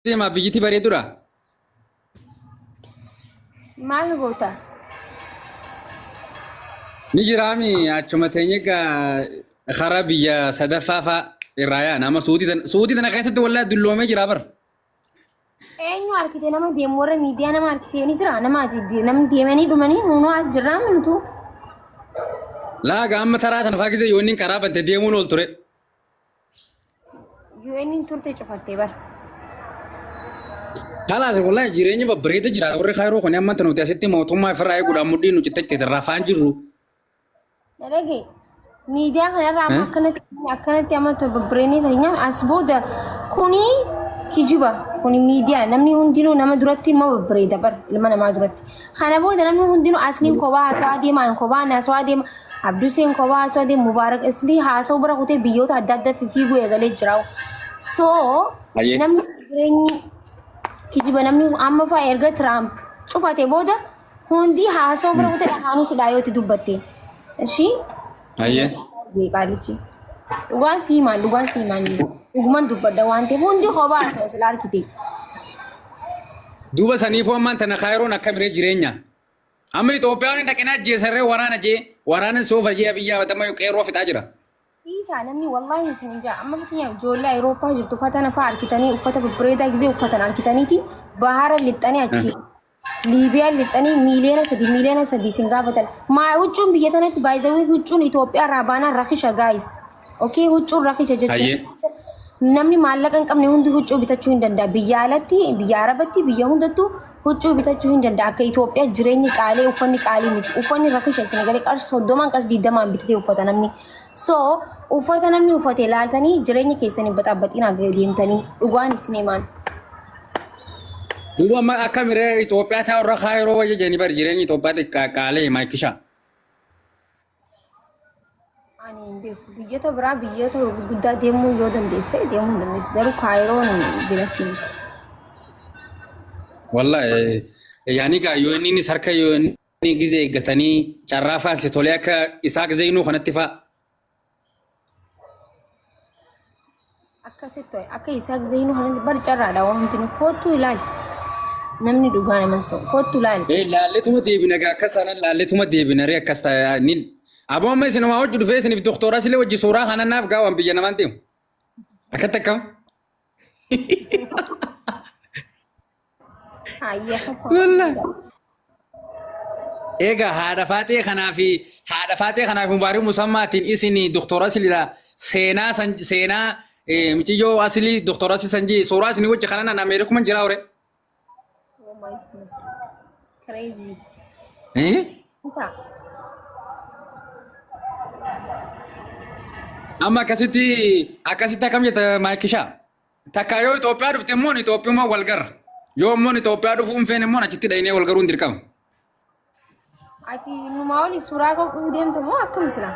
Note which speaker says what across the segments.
Speaker 1: Deema biyyiti bareedudha.
Speaker 2: Maal goota?
Speaker 1: Ni jiraami achuma teenye egaa karaa biyya sadaffaa faa irraa yaana. Amma suutii tana keessatti wallaahi dulloomee jira bar.
Speaker 2: Eenyu harkite nama deemu warra miidiyaa nama harkitee ni jira nama ati namni deemanii dhumanii nuunoo as jirraa minutu.
Speaker 1: Laaga amma taraa tana faa gisee yoo inni karaa bante deemuun ol ture.
Speaker 2: UN turte cufattee bar.
Speaker 1: Kalaas wallahi jireenya babbareeda jira warri kaayiroo kun amma nuti asitti mootummaa ofirraa eeguudhaan mudhii nu cittachite rafaan jirru.
Speaker 2: Dhagee miidiyaa kanarraa amma akkanatti akkanatti amma babbareedni ta'inyaa as booda kuni kijiba kuni miidiyaa namni hundinuu nama duratti immoo babbareeda bar ilma namaa duratti. Kana booda namni hundinuu asliin kophaa haasawaa deemaan kophaa haasawaa deema Abduseen kophaa haasawaa deema Mubaarak Islii haasawuu bira kutee biyyoota adda addaa fiiguu eegalee jira. So
Speaker 1: Ayyee.
Speaker 2: namni jireenyi kijiba namni amma fa'aa erga Tiraamp cufate booda hundi haasawuu bira kutee afaanuu sidhaa yoo itti dubbatte. Ishii
Speaker 1: Ayyee.
Speaker 2: qaalichi. Dhugaan siimaan dhugaan siimaan dhuguman dubbadha waan ta'eef hundi kophaa haasawaa sila harkite.
Speaker 1: Duuba saniifuu ammaan tana kaayiroon akka biree jireenya. Amma Itoophiyaan hin dhaqinaa ajjeesarree waraana jee waraana soofa jee abiyyaa batama qeerroo fixaa jira.
Speaker 2: Dhiisaa namni wallaahi isin hin jaa amma fakkeenyaaf ijoollee Awurooppaa jirtu uffata nafaa harkitanii uffata babbareedaa gisee uffatan harkitaniiti bahara lixxanii achi Liibiyaa lixxanii miiliyoona 3 miiliyoona 3 isin gaafatan. Maa huccuun biyya tanatti baay'izawii huccuun Itoophiyaa irraa baanaan rakisha gaayis. Okay huccuun rakisha
Speaker 1: Ayyee.
Speaker 2: jechuun namni maallaqa hin qabne hundi huccuu bitachuu hin danda'a. Biyya alatti biyya Arabatti biyya hundattuu huccuu bitachuu hin danda'a. Akka Itoophiyaa jireenyi qaalii uffanni qaalii miti. Uffanni rakisha isin galee qarshii 30n qarshii 20n bitatee uffata namni. So uffata namni uffate ilaaltanii jireenya keessanii baxaabaxiinaa deemtanii dhugaan isin himaan.
Speaker 1: Duuba amma akka miree Itoophiyaa taa'u irra kaayiroo wayya jedhanii bari jireenyi Itoophiyaatti qaalee maayikishaa.
Speaker 2: Ani hin beeku. Biyyoota biraa biyyoota gurguddaa deemuu yoo dandeesse deemuu hin dandeesse. Garuu Kaayiroon dinasii miti.
Speaker 1: Wallahi yaani gaa yoo inni innis harka yoo inni gizee eeggatanii carraa faansi tolee akka Isaaq Zeenuu kanatti fa'a.
Speaker 2: Akkasitti ta'e akka Isaaq Zeenuu kanatti bar carraadha waan hundinuu kottu ilaali. Namni dhugaa naman sa'u kottu ilaali.
Speaker 1: Ee laalletuma deebina gaa akkas taanaan laalletuma deebina ree akkas taa'anii. Aboo amma isinumaa hojii dhufee isiniif doktora silee hojii suuraa kana naaf gaa waan biyya namaan deemu. Akkatti akkam.
Speaker 2: Hayyee.
Speaker 1: Wallahi. Egaa haadha faaxee kanaa fi haadha faaxee kanaa fi mubaarii musammaatiin isin doktora asilidha. Seenaa san seenaa miciyyoo asilii doktora asil sanjii suuraa isinii wajji kanan Ameerikuman jiraa ore.
Speaker 2: Oh my goodness. Crazy.
Speaker 1: Eh?
Speaker 2: Inta.
Speaker 1: Amma akkasitti akkasitti akkam jetta maayikishaa? Takka yoo Itoophiyaa dhufte immoo Itoophiyummaa wal garra. Yoo immoo Itoophiyaa dhufuu hin feene immoo achitti dhaynee wal garuun dirqama.
Speaker 2: Ati numaa waliin suuraa ka'uu deemta moo akkam silaa?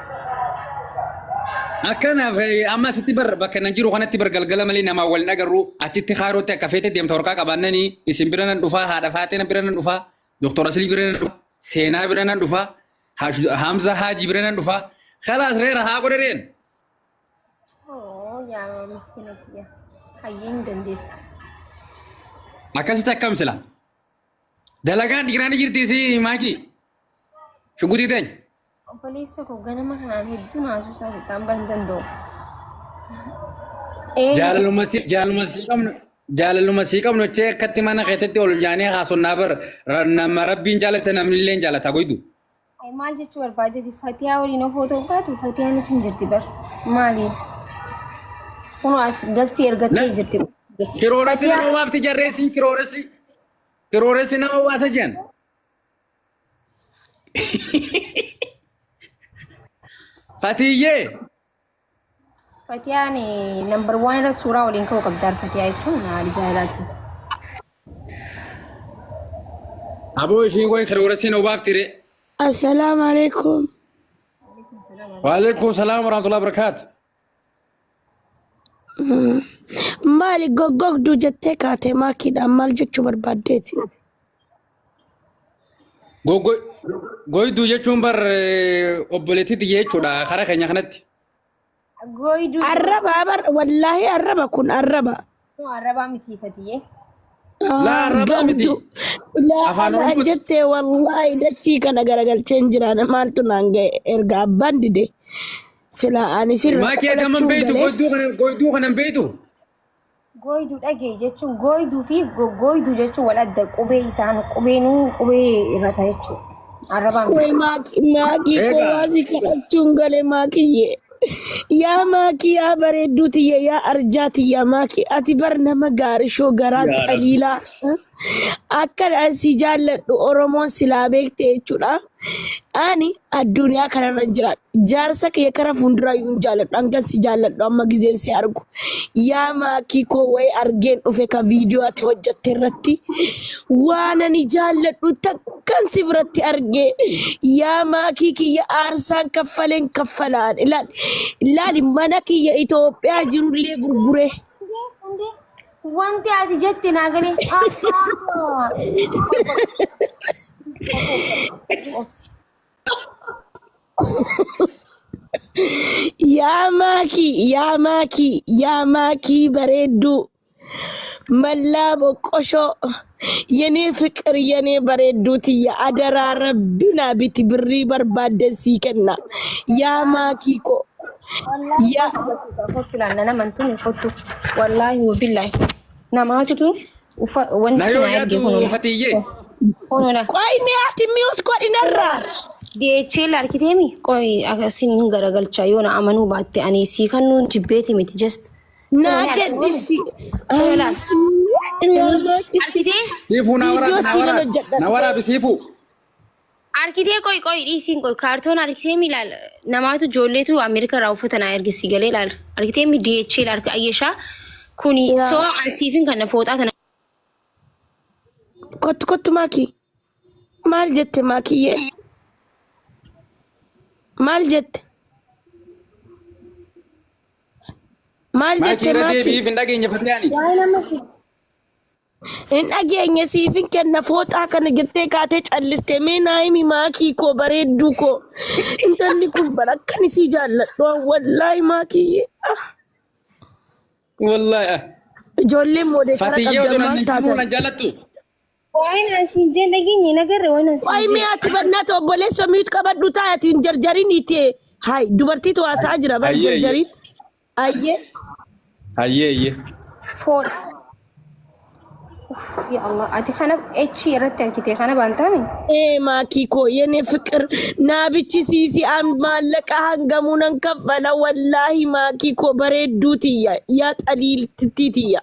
Speaker 1: Akkanaaf amma asitti bar bakka nan jiru kanatti bar galgala malee namaa wal hin agarru achitti kaarootti akka feete deemta warqaa qabaannanii isin bira nan dhufaa haadha faatee bira nan dhufaa doktor Aslii bira nan dhufaa seenaa bira nan dhufaa Hamza Haaji bira nan dhufaa kalaas reera haa godhereen.
Speaker 2: Oo yaa miskiina kiyya. Hayyee hin dandeessa.
Speaker 1: Akkasitti akkam sila. Dalagaan dhiiraa ni jirti si maakii. Shugutii teenya.
Speaker 2: Obboleessa koo ganama kanaan hedduu naasuusaa fixaan bar hin danda'u.
Speaker 1: Jaalaluma sii qabnu jaalaluma sii qabnu jechee akkatti mana keessatti ol jaanee haasonnaa bar nama rabbiin jaalate namni illee jaalata goydu.
Speaker 2: Ay maal jechuu barbaadeeti Fatiyaa waliin of otoo baatu Fatiyaanis hin jirti bar. Maali? Kunoo as gastii ergattee jirti.
Speaker 1: Kirooressi nama baafti jarreessiin kirooressi kirooressi nama baasa jiran. Fatiyyee.
Speaker 2: Fatiyaan number one irratti suuraa waliin ka'uu qabda Fatiyaa jechuun haali jaalaati.
Speaker 1: Aboo ishiin koy kirooressi nama baafti ree.
Speaker 3: Assalaamu alaikum.
Speaker 1: Waalaikum salaam warahmatullahi wabarakatuh.
Speaker 3: Maali goggogduu jettee kaatee maakiidhaan maal jechuu barbaaddeeti?
Speaker 1: Goyduu jechuun bar obboleettii tiyya jechuudha karaa keenya kanatti.
Speaker 2: Goyduu.
Speaker 3: Arraba bar wallaahi arraba kun arraba.
Speaker 2: Arrabaa miti Fatiyee.
Speaker 1: Laa arrabaa miti.
Speaker 3: Gabdu. Laa
Speaker 1: Afaan
Speaker 3: anaan
Speaker 1: Oromooti.
Speaker 3: jettee wallaahi dachii kana garagalcheen jira maaltu naan ga'e erga abbaan dide. Silaa ani sirra
Speaker 1: Maakii hagaman
Speaker 3: dhalachuu
Speaker 1: beeytu
Speaker 3: galee.
Speaker 1: goyduu kanan beeytu.
Speaker 2: Gooyduu dhagee jechuun gooyduu fi goggooyduu jechuun wal adda qubee isaan qubeenuu qubee irra ta'a jechuudha. Arrabaan
Speaker 3: Way maakii maakii koo
Speaker 1: Egaa.
Speaker 3: waasii kadhachuun gale maakiyyee. Yaa maakii yaa bareedduu tiyya yaa arjaa tiyya maakii ati bar nama gaarishoo garaa
Speaker 1: Yaa Rabbi.
Speaker 3: xaliilaa. Akka si jaalladhu Oromoon silaa beekte jechuudha. Ani addunyaa kanarra hin jiraadhu. Jaarsa kiyya kara fuulduraa iyyuu hin jaalladhu. Hangan si jaalladhu amma gizeen si argu. Yaa maakii koo wayii argeen dhufe ka viidiyoo ati hojjatte irratti waan ani jaalladhu takkan si biratti arge. Yaa maakii kiyya aarsaan kaffaleen kaffalaan. Ilaali ilaali mana kiyya Itoophiyaa jirullee gurgure.
Speaker 2: Wanti ati jette naa galee.
Speaker 3: Yaa maakii yaa maakii yaa maakii bareedduu. Mallaa boqqoshoo yenee fiqir yenee bareedduu tiyya adaraa rabbi naa biti birrii barbaadden sii kenna yaa maakii koo yaa
Speaker 2: Kottu laanna naman tun kottu. Wallaahi wabillahi. Namaatutu
Speaker 1: Na
Speaker 2: wanti
Speaker 1: yoo
Speaker 2: na erge
Speaker 1: yaadu
Speaker 2: kunoo.
Speaker 1: fatiyyee.
Speaker 2: Kunoo na.
Speaker 3: Qoy mee ati mute godhinarraa.
Speaker 2: DHL argiteemi qoy akkasiin hin garagalcha yoo na amanuu baatte ani sii kannuu jibbeeti miti just.
Speaker 3: Naa kennisi.
Speaker 2: Kunoo laal.
Speaker 3: Yaa maakii
Speaker 2: Argitee?
Speaker 1: Siifuu na
Speaker 3: viidiyoo
Speaker 1: waraabi na
Speaker 3: siinan
Speaker 1: waraabi.
Speaker 3: hojjedha
Speaker 1: Na
Speaker 3: dhufee.
Speaker 1: waraabi siifuu.
Speaker 2: Argitee qoy qoy dhiisiin qoy kaartoon argitee mi ilaal namaatu ijoolleetu Ameerikaa irraa uffata naa ergisi galee ilaal argitee mi DHL arga ayyeshaa kuni
Speaker 3: Yaa.
Speaker 2: soo ansiifin kana fooxaa tana
Speaker 3: Kottu kottu maakii. Maal jette maakiyyee? Maal jette? Maal
Speaker 1: Maakii
Speaker 3: jette
Speaker 1: irra
Speaker 3: maakii?
Speaker 1: deebi'iif hin dhageenye fatiyaani.
Speaker 2: waa'ee nama si
Speaker 3: Hin dhageenye siifin kenna fooxaa kana jettee kaatee calliste mee naa himi maakii koo bareedduu koo. Intalli kun bara akkan isii jaalladhu wallaahi maakiyyee. Ah.
Speaker 1: Wallaahi.
Speaker 3: Ijoolleen moodeetara
Speaker 1: Fatiyyee
Speaker 3: qabdan
Speaker 1: odoo
Speaker 3: maal
Speaker 1: nan jibuu
Speaker 3: taatan?
Speaker 1: nan jaallattu.
Speaker 2: waa'ee ansiin jeen dhageenye nagarre waa'ee ansiin
Speaker 3: Wayi
Speaker 2: jeen
Speaker 3: mee ati bannaata obboleessa miit qabadhu taa'ati hin jarjarin itee. Hai dubartiitu haasa'aa jira bar
Speaker 1: Hayyee hayyee.
Speaker 3: jarjarin. Ayyee.
Speaker 1: Hayyee hayyee.
Speaker 2: fooxaa ya Allah ati kana H irratti argite kana baantaami
Speaker 3: Ee maakii koo yene fiqir naa bichisiisi an maallaqa hangamuu nan kaffala wallaahi maakii koo bareedduu tiyya yaa xaliiltittii tiyya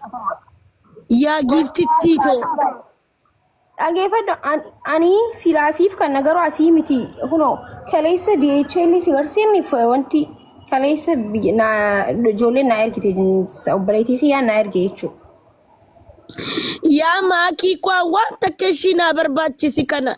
Speaker 3: yaa giiftittii too.
Speaker 2: Dhageeffadhu ani silaasiif kan nagaruu asii miti kunoo kaleessa DHL si garsiifni wanti kaleessa biyya- na ijoolleen naa ergite obboleettii kiyyaa naa erge jechuudha.
Speaker 3: Yaa maakii koo waan takka ishii naa barbaachisi kana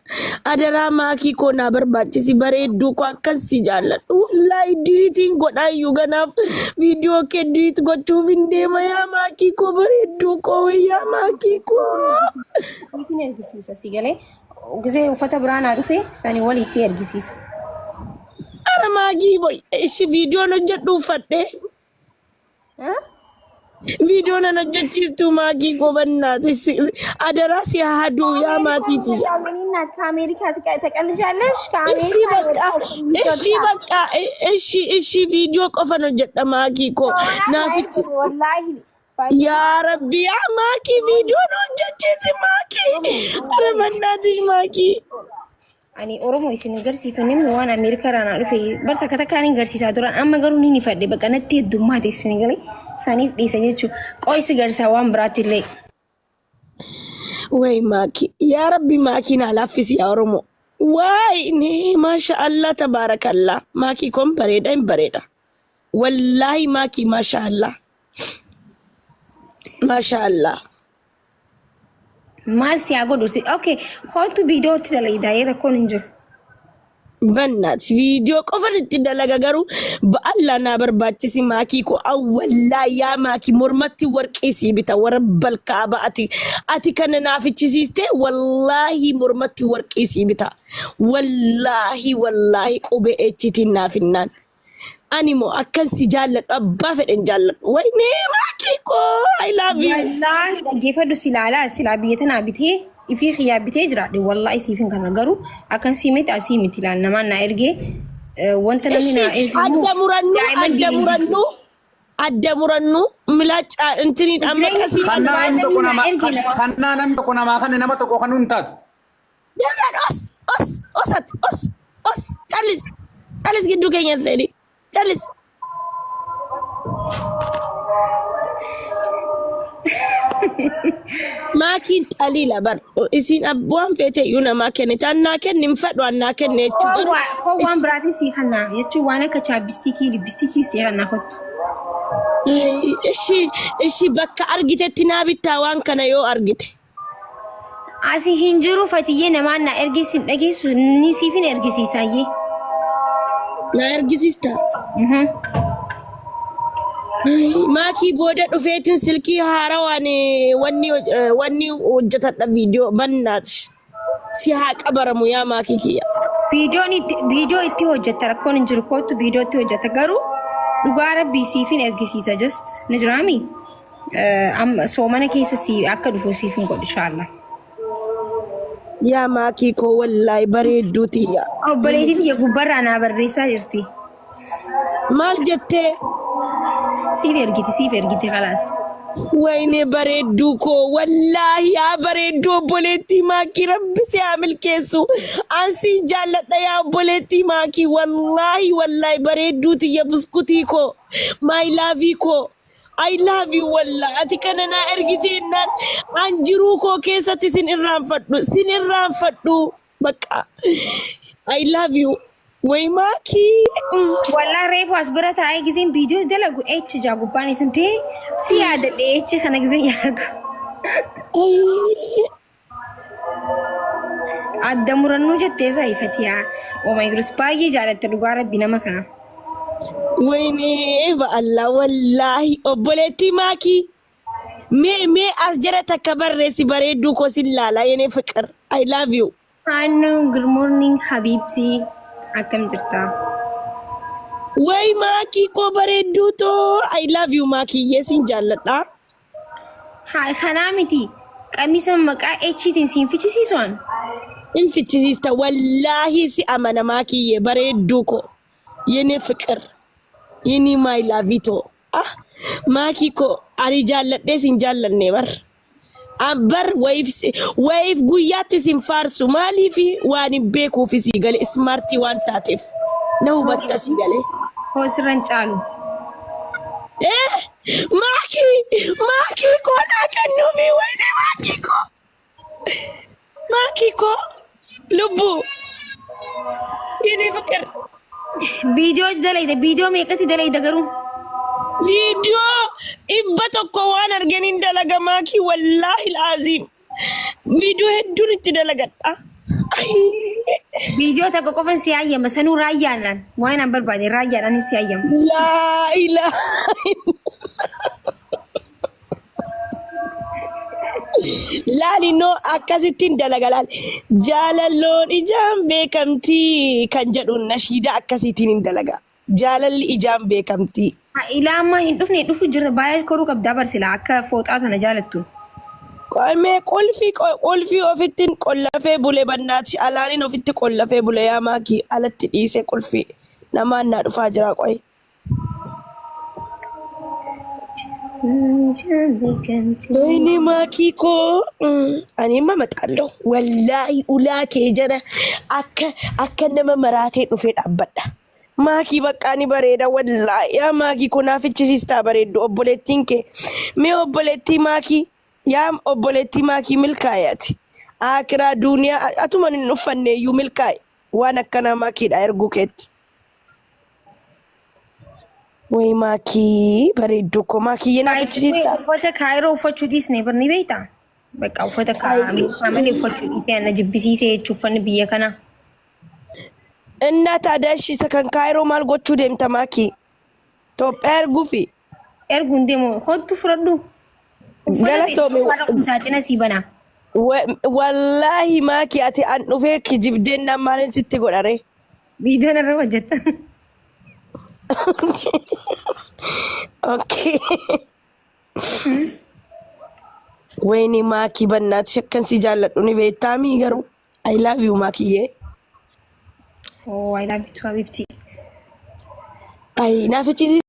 Speaker 3: adaraa maakii koo naa barbaachisi bareedduu koo akkan si jaalladhu wallaahi duitiin godhaa iyyuu ganaaf viidiyoo kee duit gochuuf hin deema yaa maakii koo bareedduu koo yaa maakii koo.
Speaker 2: Siifin ergisiisa si galee gisee uffata biraa naa dhufe sanii walii si ergisiisa.
Speaker 3: Ara maakii boy ishi viidiyoon hojjedhu uffadhe viidiyoo nan hojjechiistuu maakii koo bannaati adaraa si haaduu yaa maatii tiyya.
Speaker 2: ከአሜሪካ ተቀልጃለሽ።
Speaker 3: እሺ
Speaker 2: ከአሜሪካ
Speaker 3: በቃ እሺ በቃ እሺ እሺ ቪዲዮ qofan hojjedha maakii koo naafichi
Speaker 2: ወላሂ
Speaker 3: yaa rabbi yaa maakii viidiyoon hojjechiisi maakii ara mannaatish maakii
Speaker 2: Ani Oromoo isin agarsiifanne waan Ameerikaa irraa naa dhufe bar takka takkaan hin garsiisaa turan amma garuu ni nifadhe bakka natti heddummaate isin galee saniif dhiisa jechuudha. Qo'isi garsiisaa waan biraatti illee.
Speaker 3: Way maakii yaa rabbi maakii naa laaffisi yaa Oromoo waay nee maasha Allah tabaarakallah maakii kon bareeda hin bareeda wallaahi maakii maasha Allah maasha Allah.
Speaker 2: Maal si haa godhu? Okay, kootu viidiyootti dalagaa rakkoon hin jiru.
Speaker 3: Bannaati viidiyoo qofan itti dalaga garuu ba'allaa naa barbaachisi maakii koo awwallaa yaa maakii mormatti warqii sii bita warra balkaaba ati ati kana naafichisiiste wallaahi mormatti warqii sii bita wallaahi wallaahi qubee echiitiin naafinnaan Ani moo akkan si jaalladhu abbaa fedhen jaalladhu. Waynee maakii koo I love you.
Speaker 2: Wallaahi dhaggeeffadhu silaalaa silaa biyya tanaa bitee ifii xiyyaa bitee jiraadhe wallaahi siifin kana garuu akkan sii miti asii miti ilaal namaan naa ergee wanta namni
Speaker 3: Ishi
Speaker 2: naa erge immoo
Speaker 3: adda murannu
Speaker 2: daa'imman
Speaker 3: adda
Speaker 2: diinii
Speaker 3: murannu adda murannu milaacaa intiniin amma
Speaker 2: jireenya
Speaker 3: qasii
Speaker 1: Kannaa
Speaker 2: waan
Speaker 1: namni tokko
Speaker 2: namni naa
Speaker 1: nama
Speaker 2: erge nama
Speaker 1: kannaa namni tokko namaa kanne nama tokko kan hin taatu.
Speaker 3: Deebi'aan os os osati os os callis callis gidduu keenya seeni callis. Maakiin xaliila bar isiin abbaan feete iyyuu namaa kennite annaa kenni hin fedhu annaa kenne jechuu garuu
Speaker 2: Koo waan biraatiin sii kannaa jechuun waan akka chaappistikii lippistikii sii kannaa kottu.
Speaker 3: Ishi ishi bakka argitetti naa bittaa waan kana yoo argite.
Speaker 2: Asi hin jiru fatiyyee namaan naa ergee sin dhageessu ni siifin ergisiisaayyee.
Speaker 3: Na ergisiista. Maakii booda dhufeetiin silkii haarawaan wanni wanni hojjetadha viidiyoo bannaati. Si haa qabaramu yaa maakii kiyya.
Speaker 2: Viidiyoon itti viidiyoo itti hojjetta rakkoon hin jiru kootu viidiyoo itti hojjetta garuu dhugaa rabbii siifin ergisiisa just ni jiraami. Amma soomana keessa si akka dhufu siif hin godhu inshallah.
Speaker 3: Yaa maakii koo wallaahi bareedduu tiyya.
Speaker 2: Obboleettiin tiyya gubbarraa naa barreessaa jirti.
Speaker 3: Maal jettee?
Speaker 2: Siif ergiti siif ergiti kalaas.
Speaker 3: Wayne bareedduu koo wallaahi yaa bareedduu obboleettii maakii rabbi si haa milkeessu. An siin jaalladha yaa obboleettii maakii wallaahi wallaahi bareedduu tiyya buskutii koo my love koo. I love you wallaahi ati kana naa ergiteennaan an jiruu koo keessatti sin irraanfadhu sin irraanfadhu bakka I love you way maakii.
Speaker 2: Wallah reefu as bira taa'ee giseen viidiyoo dalagu echi jaa gubbaan isin ta'e si yaadadhe echi kana giseen yaadu. Adda murannoo jettee saayifatiyaa. Oh my goodness baay'ee jaalatte dhugaa rabbi nama kana.
Speaker 3: Wayne ba'alla wallaahi obboleettii maakii mee mee as jala takka barreessi bareedduu koo sin laala yene fiqir I love you.
Speaker 2: Hannu good morning habibti akkam jirta?
Speaker 3: Way maakii koo bareedduu too I love you maakiyyee sin jaalladha.
Speaker 2: Haa kanaa miti qamisa maqaa echiitiin siin fichisiisuan.
Speaker 3: In fichisiista wallaahi si amana maakiyyee bareedduu koo yene fiqir yene my love too ah maakii koo ani jaalladhee sin jaallanne bar. Bar wayiif wayiif guyyaatti sin faarsu maaliif waan hin beekuuf sii galee smartii waan taateef na hubatta sii galee.
Speaker 2: Hoo sirran caalu.
Speaker 3: Eh maakii maakii koo naa kennuufi wayne maakii koo maakii koo lubbuu yene fiqir.
Speaker 2: Viidiyoo itti dalayda viidiyoo meeqatti dalayda garuu?
Speaker 3: Viidiyoo 100 waan arganiin dalaga maakii wallaahi laaziim. Viidiyoo hedduun itti dalagadha.
Speaker 2: Viidiyoo takka qofan si hayyama sanuu raayyaadhaan waan an barbaade raayyaadhaan si hayyama.
Speaker 3: Laa ilaaha. Laali noo akkasittiin dalaga laali. Jaalalloon ijaan beekamtii kan jedhuun nashiidaa akkasiitiin hin dalaga. Jaalalli ijaan beekamtii.
Speaker 2: Ilaa ammaa hin dhufne dhufu jirta baay'ee koruu qabdaa barsila akka fooxaa tana jaalattu.
Speaker 3: Mee qulfii qulfii ofittiin qollafee bule bannaati alaaniin ofitti qollafee bule yaa maakii alatti dhiisee qulfii namaan naa dhufaa jira qoy. Wayne maakii koo ani imma maxaallo wallaahi ulaa kee jala akka akka nama maraatee dhufee dhaabbadha. Maakii baqqaa ni bareeda wallaahi yaa maakii koo naaf fichisiistaa bareeddu obboleettiin kee mee obboleettii maakii yaa obboleettii maakii milkaa'e ati aakiraa duuniyaa atuman hin uffanne iyyuu milkaa'e waan akkanaa maakiidha erguu keetti. Way maakii bareedduu koo maakii naaf fichisiistaa.
Speaker 2: Uffata kaayiroo uffachuu dhiisne bar ni beektaa? Bakka uffata Ameerikaa malee uffachuu dhiisee ana jibbisiisee jechuun uffanni biyya kanaa.
Speaker 3: Innaa taadaashi isa kan kaayiroo maal gochuu deemta maakii? Itoophiyaa erguufi.
Speaker 2: Erguun deemu kottu fudhadhu. Uffata
Speaker 3: Galatoomi.
Speaker 2: Saaxina sii banaa.
Speaker 3: Wallaahi maakii ati an dhufee kijibdeen maalin sitti godhare?
Speaker 2: Viidiyoon irra hojjetta.
Speaker 3: Okay. Wayne maakii bannaati akkan si jaalladhu ni beektaamii garuu. I love you, maakiyyee.
Speaker 2: Oh, I love you too, habibti.
Speaker 3: Ay, naafichisiisa.